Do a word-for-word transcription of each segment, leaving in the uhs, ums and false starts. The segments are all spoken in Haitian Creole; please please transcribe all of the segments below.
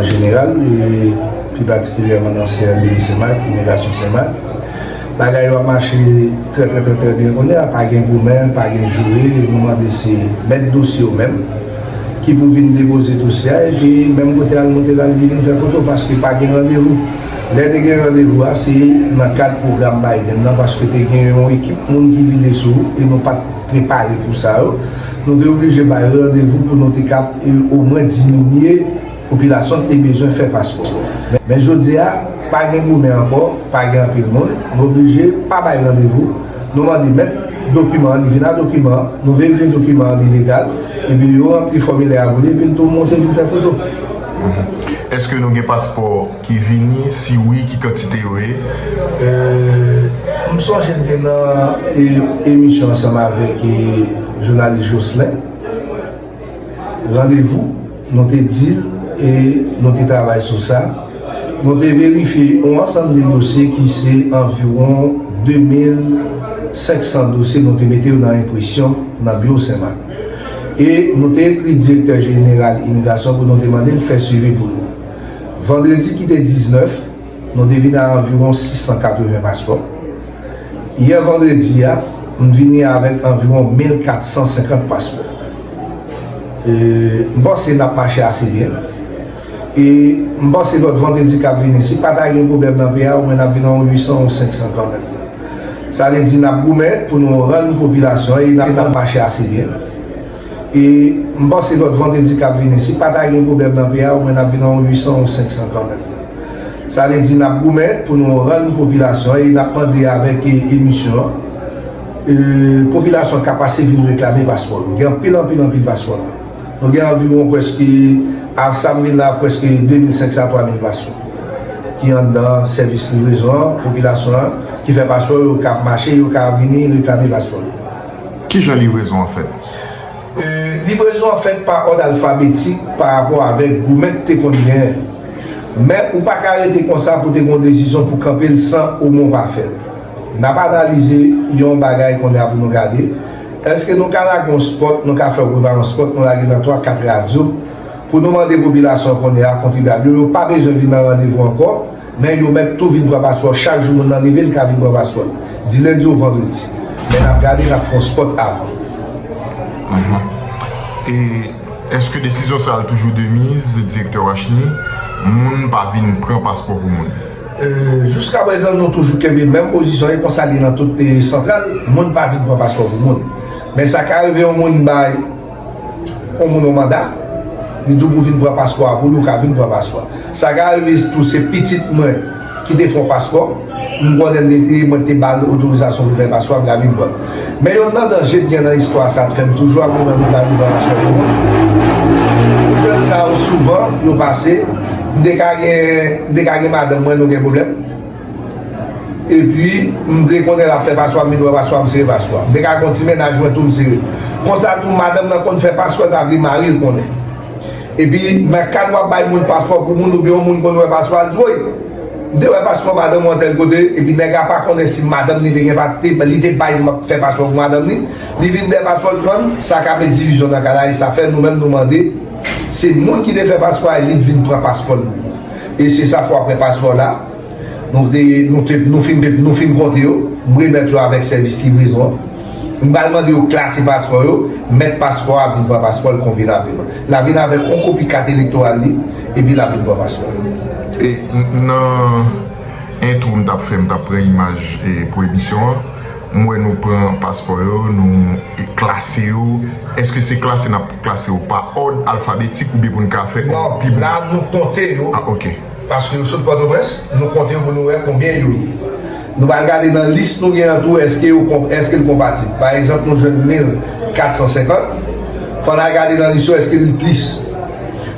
Jeneral, e pi patikilyèman nan C R B Senmak, imigrasyon Senmak. Bagay yo ap mache trè, trè, trè, trè byen kounye a. Pa gen goumen, pa gen joure. Nou mande se mèt dosye yo menm ki pou vin depoze dosye a. Epi menm kote a l monte la, li vin fè foto paske pa gen randevou. Lè te gen randevou a, se nan kad pwogram Biden nan paske te gen yon ekip moun ki vide sou ou e nou pa t prepare pou sa yo. Nou te oblije bay randevou pou nou te kab e omwen diminye popilasyon ki te bezwen fè paspò. Men, men jodi a, pa gen goumen ankò, pa gen anpil moun, nou oblije pa bay randevou. Nou mande mèt dokiman an, li vin ak dokiman an, nou verifye dokiman an, li legal, epi yo ranpli fòmilè a pou li, epi l tou monte vin fè foto. Èske nou gen paspò ki vini? Si wi, ki kantite yo ye? M sonje m te nan e, emisyon ansanm avèk e, jounalis Jocelyn. Randevou, nou te di l e nou te travay sou sa. Nou te verifye yon ansanm de dosye ki se anviwon de mil senk san dosye nou te mete yo nan enpresyon nan biwo Senmak. E nou te ekri direktè jeneral imigrasyon pou nou te mande l fè swivi pou nou. Vandredi ki te diznèf, nou te vin a anviwon sis san katreven paspò. Yè vandredi a, m vini avèk anviwon mil kat san senkant paspò. E, m panse n ap mache ase byen. E m panse lòt vandredi k ap vini, si pa ta gen pwoblèm nan peyi a, omwen n ap vin a yon uit san, yon senk san kanmenm. Sa vle di n ap goumen pou nou rann popilasyon an e n ap mache ase byen. E m panse lòt vandredi k ap vini, si pa ta gen pwoblèm nan peyi a, omwen n ap vin a yon uit san, yon senk san kanmenm. Sa vle di n ap goumen pou nou rann popilasyon an e n ap mande avèk e, emisyon an, e, popilasyon an ka pase vin reklame paspò yo. Gen anpil, anpil, anpil paspò la. Nou gen anviwon prèske, a sa m vin la, prèske de mil senk san a twa mil paspò ki anndan sèvis livrezon an, popilasyon an ki fè paspò yo ka ap mache, yo ka vini reklame paspò yo. Kijan livrezon an fèt? E, livrezon an fèt pa òd alfabetik pa rapò avèk goumen k te konn genyen. Men ou pa ka rete konsa pou te gen yon desizyon pou kanpe l san omwen w pa fè l. N ap analize yon bagay kounye a pou nou gade. Èske nou ka lage yon spòt, nou ka fè w prepare yon spòt, nou lage l nan twa, kat radyo, pou nou mande popilasyon kounye a, kontribyab yo, yo pa bezwen vin nan randevou ankò, men yo mèt tou vin pran paspò. Chak jou moun nan leve, l ka vin pran paspò l. Di lendi ou vandredi. Men n ap gade, n ap fè yon spòt avan. E èske desizyon sa a toujou de miz, direktè Wachny, moun pa vin pran paspò pou moun? E, jiskaprezan, nou toujou kenbe menm pozisyon, e konsa l ye nan tout peyi santral, moun pa vin pran paspò pou moun. Men sa ka rive yon moun bay yon moun yon manda, li di w pou vin pran paspò a pou li, ou ka vin pran paspò a. Sa ka rive tou se pitit mwen ki te fè yon paspò, m konnen li, mwen te ba l otorizasyon pou l fè paspò a, m ka vin pran l. Men youn nan danje k gen nan istwa sa k fè m toujou ap goumen pou m ka vin pran paspò pou mwen. Ou jwenn sa yo souvan, yo pase, m te ka gen, m te ka gen madanm mwen, nou gen pwoblèm. Epi, m te konnen l ap fè paspò a, m vin wè paspò a, m sere paspò a. M te ka gen yon ti mennaj mwen tou, m sere l. Konsa tou, madanm nan konn fè paspò, l pa vle mari l konnen. Epi, nan kad w ap bay moun paspò pou moun, oubyen yon moun konn wè paspò a, l di, woy, m te wè paspò madanm ou antèl kote, epi nèg la pa konnen si madanm li te gen pa, te, li te bay m fè paspò pou madanm li, li vin dèyè paspò l pran l, sa ka met divizyon nan kay la, e sa fè nou menm nou mande, se moun ki te fè paspò a, li t vin pran paspò l pou moun. E se sa fò apre paspò la, Nou te, nou te, nou fin, nou fin konte yo, m remèt yo avèk sèvis livrezon an. M pral mande yo klase paspò yo, mèt paspò a ap vin pran paspò l konvenableman. L ap vin avèk yon kopi kat elektoral li, epi l ap vin pran paspò l. E n- nan entwo m t ap fè, m t ap pran imaj e, pou emisyon an. M wè nou pran paspò yo, nou e, klase yo. Èske se klase n ap klase yo pa òd alfabetik oubyen pou n ka fè yon pi bon? Non, la nou konte yo. Ah, ok. Paske yo sot Pòtoprens, nou konte yo pou nou wè konbyen yo ye. Nou pral gade nan lis nou gen an tou èske yo èske l konpatib. Pa egzanp, nou jwenn mil kat san senkant, fò n al gade nan lis yo èske li plis.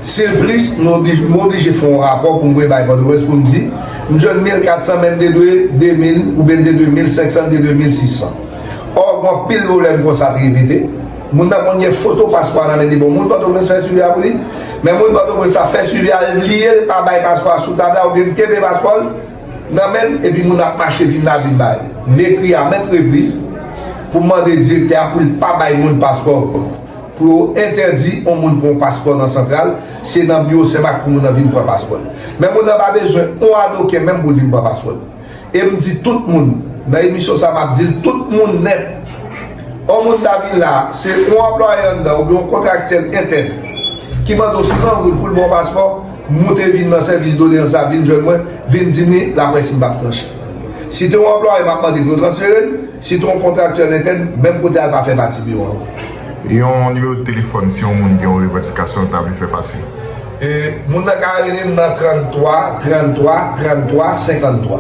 Si l plis, nou oblije, m oblije fè yon rapò pou m voye bay Pòtoprens pou m di, m jwenn mil kat san men m te dwe de mil oubyen m te dwe mil senk san, m te dwe mil sis san. Ò, gen anpil pwoblèm konsa te repete. Moun nan konn gen foto paspò a nan men li. Bon, moun Pòtoprens fè swivi a pou li. Men moun Pòtoprens la fè swivi a, l bliye l pa bay paspò a sou tab la oubyen l kenbe paspò l nan men l, epi moun ap mache vin la vin ba li. M ekri a mèt repriz pou m mande direktè a pou l pa bay moun paspò. Pou yo entèdi yon moun pran yon paspò nan santral, se nan biwo Senmak pou moun nan vin pran paspò l. Men moun nan pa bezwen yon adoken menm pou l vin pran paspò l. E m di tout moun, nan emisyon sa m ap di l, tout moun nèt, yon moun ta vin la, se yon anplwaye anndan oubyen yon kontraktyèl entèn ki mande w san goud pou l ba w paspò, moute vin nan sèvis doleyans la, vin jwenn mwen, vin di m li, laprès m p ap tranche. Si te yon anplwaye, m ap mande pou yo transfere l. Si te yon kontraktyèl entèn, menm kote a, l pa fè pati biwo a ankò. Yon nimewo de telefòn, si yon moun gen yon revandikasyon l ta vle fè pase. E, moun nan ka rele m nan tranntwa, tranntwa, tranntwa, senkanntwa.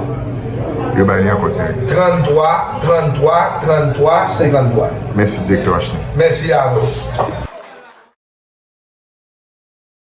Yo bay li ankò dirèk. Tranntwa, tranntwa, tranntwa, senkanntwa. Mèsi, Direktè Washington. Mèsi a ou.